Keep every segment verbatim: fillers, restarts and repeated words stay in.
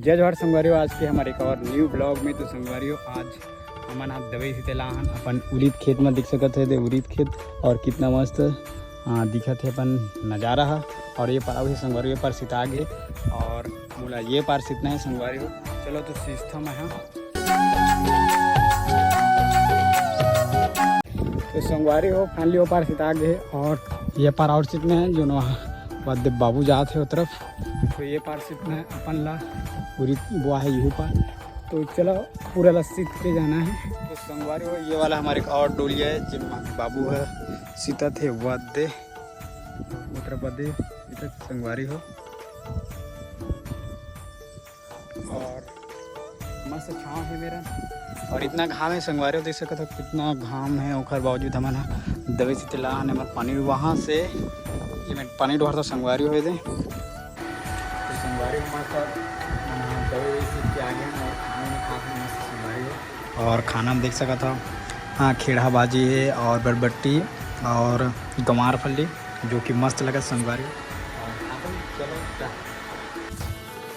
जय जोहार संगवारी हो, आज के हमर एक और न्यू ब्लॉग में। तो संगवारी हो, आज हमन ह दवई सीते ला हन अपन उरीद खेत में, देख सकत हे दे उरीद खेत, और कितना मस्त, हाँ, दिखत हे अपन नज़ारा ह। और ये पार अभी संगवारी हो, ये पार सिता गे, और मोला ये पार सीतना हे संगवारी हो। चलो तो सींचथंव मैं ह। तो संगवारी हो, finally वो पार सिता गे, और ये पार और सीतना हे, जो नवा बदे बाबू जात हे वो तरफ। तो ये पार सीतना हे अपन ला, पूरी बुआ हे यही पार। तो चलो, पूरा ला सीत के जाना हे। तो संगवारी हो, ये वाला हमर एक और डोलिया हे, जिन बाबू ह सीतत हे, वो दे, वो तरफ बदे सीतत संगवारी हो। और मस्त छाँव हे मेरा। और इतना घाम हे संगवारी हो, देख सकत हो कितना घाम हे, ओखर बावजूद हमन ह दवई सीते ला हन। हमर पानी वहाँ से, ये मैं पानी डोहर तो संगवारी हो दे। तो संगवारी हो, मस्त, अ, दवई सीत के आ गे हन और खाना वाना खा के मस्त संगवारी हो। और खाना में देख सकत हो, हाँ, खेड़हा भाजी हे और बरबट्टी और गंवार फली, जो कि मस्त लगत संगवारी हो। और खा के चलो,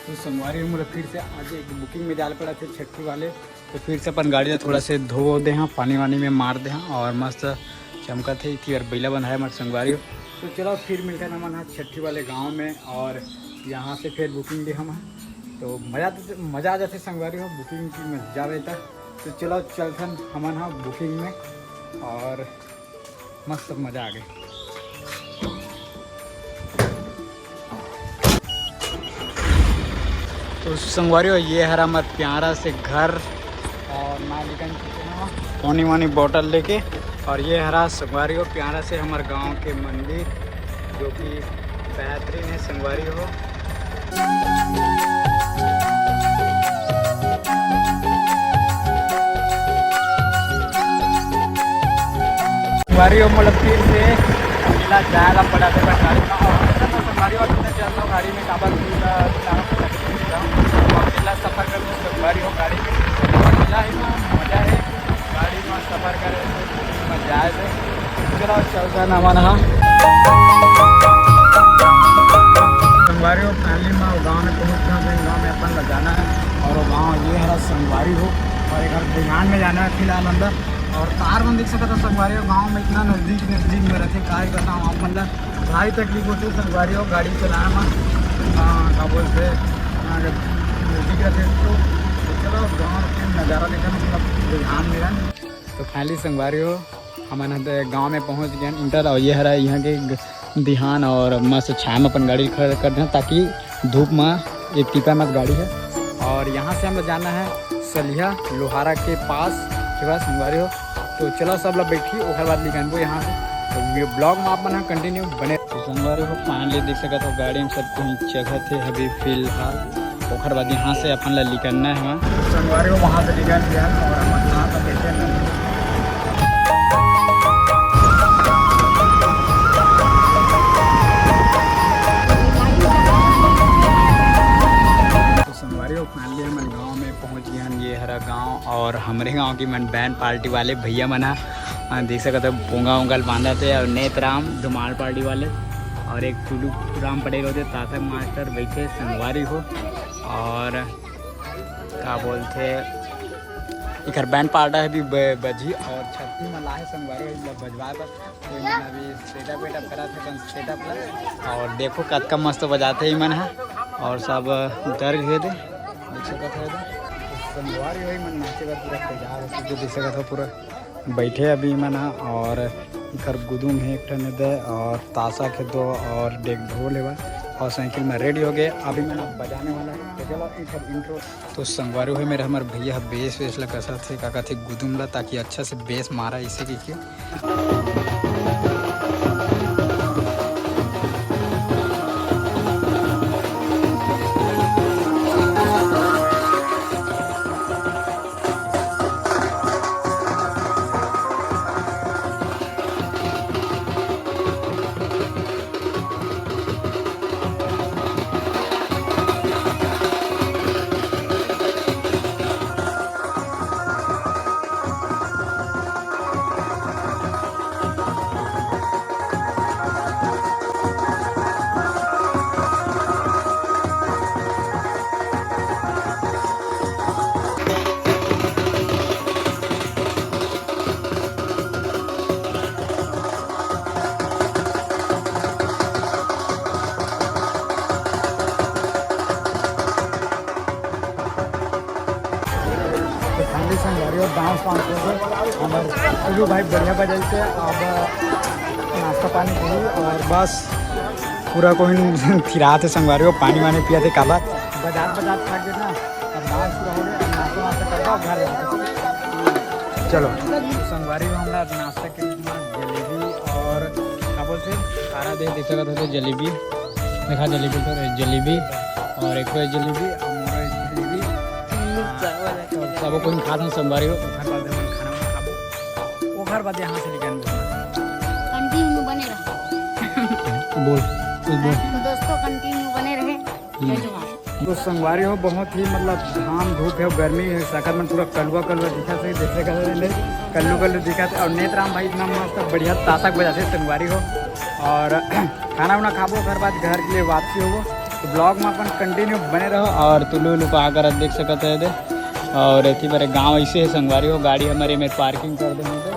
तो संगवारी हो, मोला फिर से आज एक बुकिंग में जाना पड़ा थे छट्ठी वाले, तो फिर से अपन गाड़ी ला थोड़ा से धो दे हाँ, पानी वानी में मार दे हाँ, और मस्त चमकत हे। इतनी बार बैला बंधाए हमारे संगवारी हो। तो चलो, फिर मिलते हैं हमन हाँ छट्ठी वाले गांव में, और यहाँ से फिर बुकिंग दे हम हाँ। तो मज़ा, मज़ा आ जाते संगवारी हो, बुकिंग की मजा रहता। तो चलो, चलथन हमन हाँ बुकिंग में, और मस्त मजा आ गई। तो संगवारी हो, ये हरा हमर प्यारा से घर और मालिकन पानी वानी बोतल लेके, और ये हरा संगवारी हो प्यारा से हमर गांव के मंदिर, जो कि बेहतरीन है संगवारी हो। संगवारी हो, मोला फिर से अकेला जाए ला पड़ा था गाड़ी में। और तो संगवारी हो, तुमने चल रहा गाड़ी में, काबर की, अ, अकेला सफर करने संगवारी हो गाड़ी में, अकेला ही ना मजा है। गाड़ी में सफर करे, मजा आए थे। चलो, चलता ना मन हा। संगवारी हो, finally मैं गाँव में पहुँच गया, गाँव में अपन ला जाना है। और वो गाँव ये हरा संगवारी हो, और एक घर बिहान में जाना है फिलहाल अंदर। और तार मन देख सकता संगवारी हो, गाँव में इतना नजदीक नजदीक में रहते, काय बताऊँ आप, मतलब भारी तकलीफ होती है संगवारी हो गाड़ी चलाना में। हाँ, का बोलते हैं, हाँ, जब नजदीक रहते तो, तो चलो गाँव के नज़ारा देखा, मतलब बिहान में। तो finally संगवारी हो, हमन ह गांव में पहुंच गए इंटर, और ये हरा यहाँ के ग-, दिहान और मस्त छाया में अपन गाड़ी खड़ कर दें, ताकि धूप में एक टीपा मत गाड़ी है। और यहाँ से हम जाना है सलिया लोहारा के पास, ठीक है संगवारी हो। तो चलो सब लोग बैठी, ओकर बाद निकलबो यहाँ से। तो ये ब्लॉग में आप मन कंटिन्यू बने। तो संगवारी हो, finally देख सकत हो गाड़ी में सब कोई जगह थे अभी फिलहाल। ओकर बाद यहाँ से अपन ला निकलना है वहाँ। संगवारी हो, वहाँ से निकल गया और अपन यहाँ पर बैठे हैं। तो संगवारी हो, finally हमन गाँव में पहुँच गए हैं। ये हरा गाँव और हमरे गाँव की मन बैंड पार्टी वाले भैया मन ह, आ, देख सकत हो पोंगा ओंगा ल बांधत हे और नेतराम धुमाल पार्टी वाले और एक टुलू राम पटेल होते तातक मास्टर बैठे संगवारी हो। और का बोलते, इकर बैंड पार्टा ह भी ब-, बजी और छट्ठी में लाहे संगवारी हो, मतलब बजवाए बर। तो इमन अभी सेटअप वेटअप करत हे अपन सेटअप ला। और देखो कतका मस्त बजाते हे इमन ह। और सब उतर गए थे, देख सकत हो इधर। संगवारी हो, इमन नाचे बर पूरा तैयार हो चुके, देख सकत हो पूरा बैठे अभी इमन ह। और इखर गुदुम हे एक ठन दे और तासा के दो और डेग ढोल हेवा और साइकिल में रेडी हो गए। अभी मन बजाने वाला है। तो चलो इखर इंट्रो। तो संगवारी हो, मेरा हमर भैया ह बेस वेस ला कसत हे, का कथे गुदुम ला, ताकि अच्छा से बेस मारा इसे कहिके। संगवारी हो, डांस वांस हो गए, हमर टुल्लू भाई बढ़िया बजाइस हे। अब नाश्ता पानी करी और बस पूरा कोई फिरात हे संगवारी हो, पानी वानी पियात हे काबर बजात बजात थक गए ना। अब डांस पूरा हो गया, अब नाश्ता वास्ता करबो, अब घर जाबो। चलो संगवारी हो, हमरा नाश्ता के रूप में जलेबी और का बोलते हैं, खारा दे, देख सकत हो तो जलेबी, देखा जलेबी तो जलेबी और एक ठो जलेबी और मोरो जलेबी। तो सबो कोई खात हन संगवारी हो, ओखर बाद हमन खाना वाना खाबो, ओखर बाद यहाँ से निकलबो। कंटिन्यू बने रहो। बोल, कुछ बोल। तो दोस्तों, कंटिन्यू बने रहे। जय जोहार। तो संगवारी हो, बहुत ही मतलब घाम धूप हे, गर्मी हे, सकल मन पूरा कलुआ कलुआ दिखत हे, देखे का रे, कल्लू कल्लू दिखत हे। और नेतराम भाई इतना मस्त बढ़िया तासक बजाथे संगवारी हो। और खाना वाना खाबो, ओकर बाद घर के लिए वापसी होबो। तो ब्लॉग में अपन कंटिन्यू बने रहो। और तुलू उलू पहा करत देख सकत हे दे। और एती बारे गांव ऐसे हे संगवारी हो, गाड़ी हमर एमेर पार्किंग कर दे हे।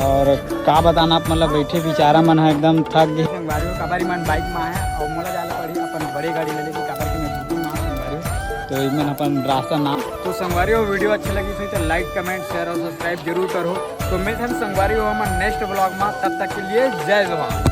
और का बताना, आप मतलब बैठे बेचारा मन ह एकदम थक गए संगवारी हो, काबर मन बाइक में आए और मोला जाना पड़ी अपन बड़े गाड़ी ले लेके, काबर के मैं बुकिंग में आए संगवारी हो। तो इमन अपन रास्ता ना। तो संगवारी हो, वीडियो अच्छे लगी तो लाइक, कमेंट, शेयर और सब्सक्राइब जरूर करो। तो मिलते हैं संगवारी हो हमर नेक्स्ट ब्लॉग में, तब तक के लिए जय जोहार।